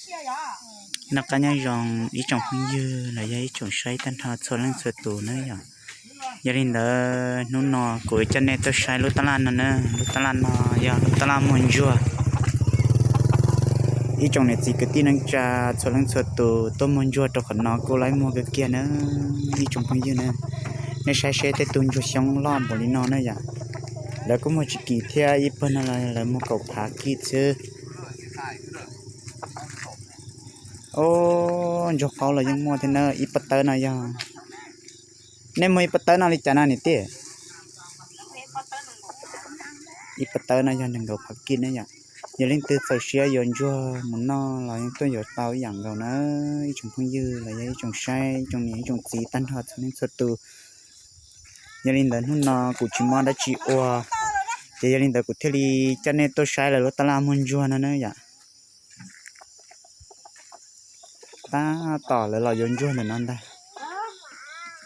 Noj qab nyob zoo ib tsoom phooj ywg los yog ib tsoom saib tag nrho txhua leej txhua tus na yom. Yog li ntawd hnub no kuv coj nej tuaj saib lub tab laj no na, lub tab laj no yog lub tab laj muag ntsuag. Ib tsoom niam txiv kwv tij neej tsa txhua leej txhua tus tuaj muag ntsuag rau qhov no kuj laib muag kawg kiag na. Ib tsoom phooj ywg na, nej saib seb tej tug ntsuag xyoob loj npaum li no na yom. Lawv kuj muag tsis kim thiab, ib pawg no los lawv muag kaum phav kij xwb. Ntsuag qaub los yeej muaj thiab na, ib pob tawb no yog, nej muag ib pob tawb no li cas na niam tij? Ib pob tawb no yog nees nkaum phav kij na yom. Yog leej twg txaus siab yuav ntsuag mus noj los yeej tuaj yuav tau ib yam nkaus na. Ib tsoom phooj ywg los yog ib tsoom saib, ib tsoom niam ib tsoom txiv tag nrho txhua leej txhua tus. Yog li ntawd hnub no kuv tsis muaj dab tsi ua, ces yog li ntawd kuv thiaj li coj nej tuaj saib lawv lub tab laj muag ntsuag no na yom. Tab tom lawv los yuav ntsuag ntawm no ntag.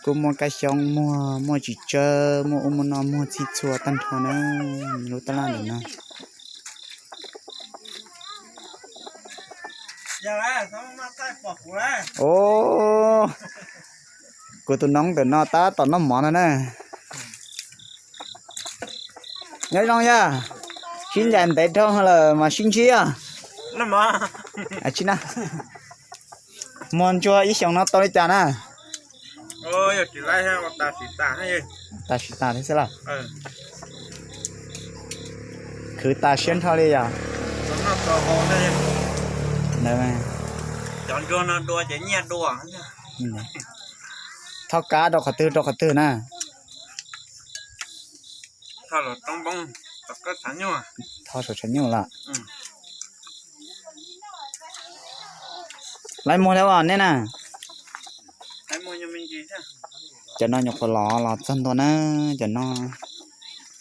Kuj muaj kab xyoob muag, muaj txiv tsawb, muaj ub muaj no muag txhij txhua tag nrho na. Lub tab laj ntawm no. Os, kuv tus noov ntawm no tab tom noj mov no na. Nyob zoo yog, sib ncaim ntev dhau lawm mas sib ntsib os. Muag ntsuag ib xyoos no tau li cas na? Tam sim tas thiab xwb los? Khwv tas siab nrho li yom. Thauj kab rau qhov twg rau qhov twg na? Thauj saum tshav nyuj los? Laib muag thiab os nej na. Cov no nyuam qhuav los los txog ntua na, cov no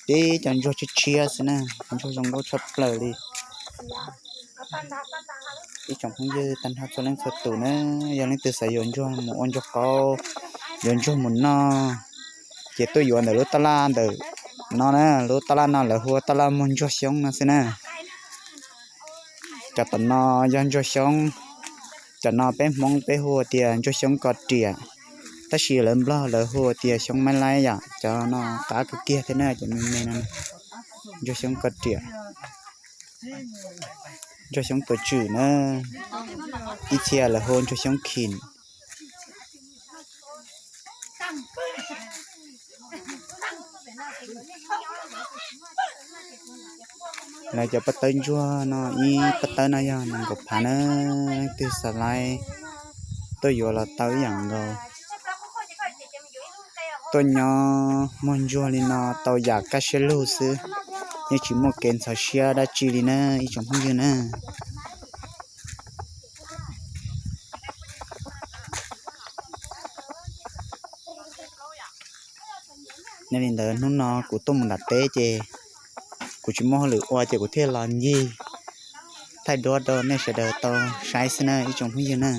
tib cov ntsuag tshiab tshiab xwb na, ntsuag zoo nkauj tshaj plaws li. Ib tsoom phooj ywg tag nrho txhua leej txhua tus na, yog leej twg xav yuav ntsuag mus ua ntsuag qaub, yuav ntsuag mus noj, ces tuaj yuav ntawm lub tab laj ntawm no na, lub tab laj no lawv hu ua tab laj muag ntsuag xyoob no xwb na. Cov tom no yog ntsuag xyoob, cov no peb Hmoob peb hu ua tias ntsuag xyoob ko riam, tab sis lawv Nplog lawv hu ua tias xyoob maib laib yom, cov no qab kawg kiag thiab na, cov me me no, ntsuag xyoob ko riam, ntsuag xyoob tuav tswm na, ib txhia lawv hu ntsuag xyoob khim. Lawv cov pob tawb ntsuag no ib pob tawb no yog nees nkaum phav na, leej twg xav laib tuaj yuav los tau ib yam nkaus. Tuaj nyob muag ntsuag li no tau yam kaj siab lug xwb, yeej tsis muaj kev ntxhov siab dab tsi li na ib tsoom phooj ywg na. Yog li ntawd hnub no kuv tuaj mus nram teb ces kuv tsis muaj hauj lwm ua ces kuv thiaj los ncig thaij duab rau nej sawv daws tau saib xwb na ib tsoom phooj ywg na.